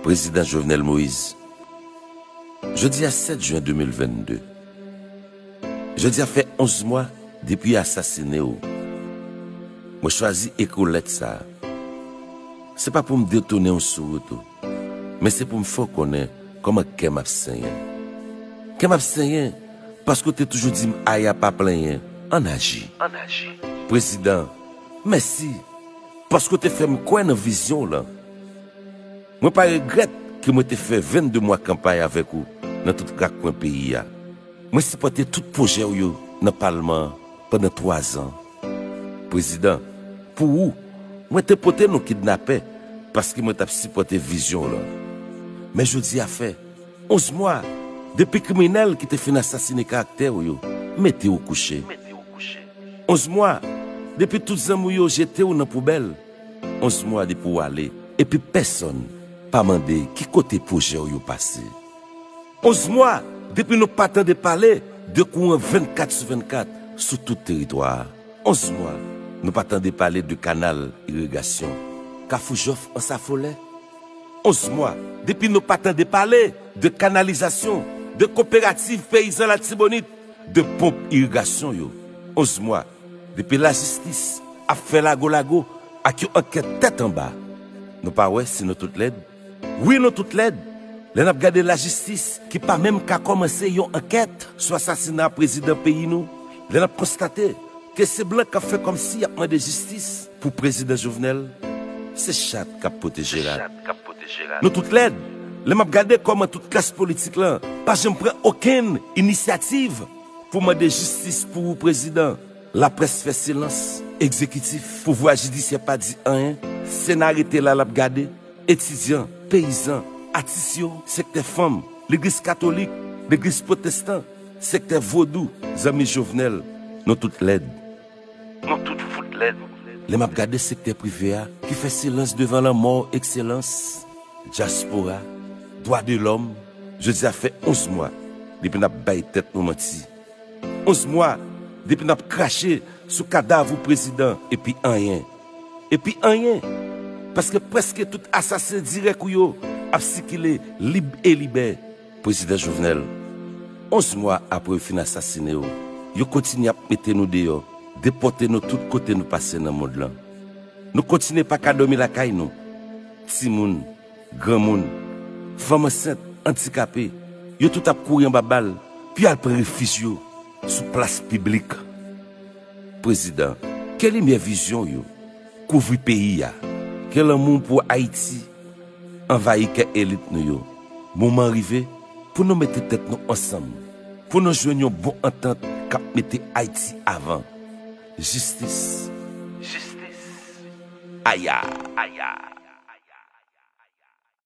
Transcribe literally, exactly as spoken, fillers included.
Prezidan Jovenel Moïse, jodi a sèt jen de mil vennde. Jodi a fè onz mwa depi yo asasine w. Mwen chwazi ekri w lèt sa a. Se pa pou m detounen w sou wout ou, men se pou m fè w konnen kòman kè m ap senyen. Kè m ap senyen paske w te toujou di m, "Aya, pa plenyen, ann aji." Prezidan, mèsi paske w te fè m kwè nan vizyon w lan. Mwen pa regrèt ke mwen te fè vennde mwa kanpay avèk ou nan tout rakwen peyi a. Mwen sipòte tout pwojè w yo nan palman an pandan twazan. Prezidan, pou ou, mwen te pote non kidnapè paske mwen t ap sipòte vizyon w lan. Men jodi a fè onz mwa depi kriminèl ki te fin asasine karaktè w yo mete w kouche. Onz mwa depi tout zanmi w yo jete w nan poubèl. Onz mwa depi w ale, epi pèsonn pa mande ki kote pwojè w yo pase. Onz mwa depi nou pa tande pale de kouran vennkat sou vennkat sou tout teritwa a. Onz mwa nou pa tande pale de kanal irigasyon, Kafou Jòf Ansafolè. Onz mwa depi nou pa tande pale de kanalizasyon, de koperativ peyizan Latibonit, de ponp irigasyon yo. Onz mwa depi lajistis ap fè lago lago ak yon ankèt tèt anba. Nou pa wè si nou tout lèd? Wi, nou tout lèd. Lè n ap gade lajistis ki pa menm ka kòmanse yon ankèt sou asasina prezidan peyi nou, lè n ap konstate ke se blan k ap fè kòmsi y ap mande jistis pou prezidan Jovenel, se chat k ap pwoteje rat. Nou tout lèd. Lè m ap gade kòman tout klas politik lan pa janm pran okenn inisyativ pou mande jistis pou ou, prezidan. Laprès fè silans, egzekitif, pouvwa jidisyè pa di anyen, Sena rete la l ap gade, etidyan, peyizan, atis yo, sektè fanm, legliz katolik, legliz pwotestan, sektè vodou, zanmi Jovenel, nou tout lèd. Nou tout fout lèd. Lè m ap gade sektè prive a ki fè silans devan lanmò ekselans, dyaspora, dwa de lòm, jodi a fè onz mwa depi n ap bay tèt nou manti. Onz mwa depi n ap krache sou kadav ou prezidan epi anyen. Epi anyen. Paske prèske tout asasen dirèk ou yo ap sikile lib e libè. Prezidan Jovenel, onz mwa apre yo fin asasine w, yo kontinye ap mete nou deyò, depòte nou tout kote nou pase nan mond lan. Nou kontinye pa ka dòmi lakay nou. Timoun, granmoun, fanm ansent, andikape, yo tout ap kouri anba bal, pi al pran refij yo sou plas piblik. Prezidan, ke limyè vizyon w yo kouvri peyi a, ke lanmou w pou Ayiti anvayi kè elit nou yo. Moman an rive pou nou mete tèt nou ansanm, pou nou jwenn yon bon antant k ap mete Ayiti avan. Jistis. Jistis. Aya. Aya.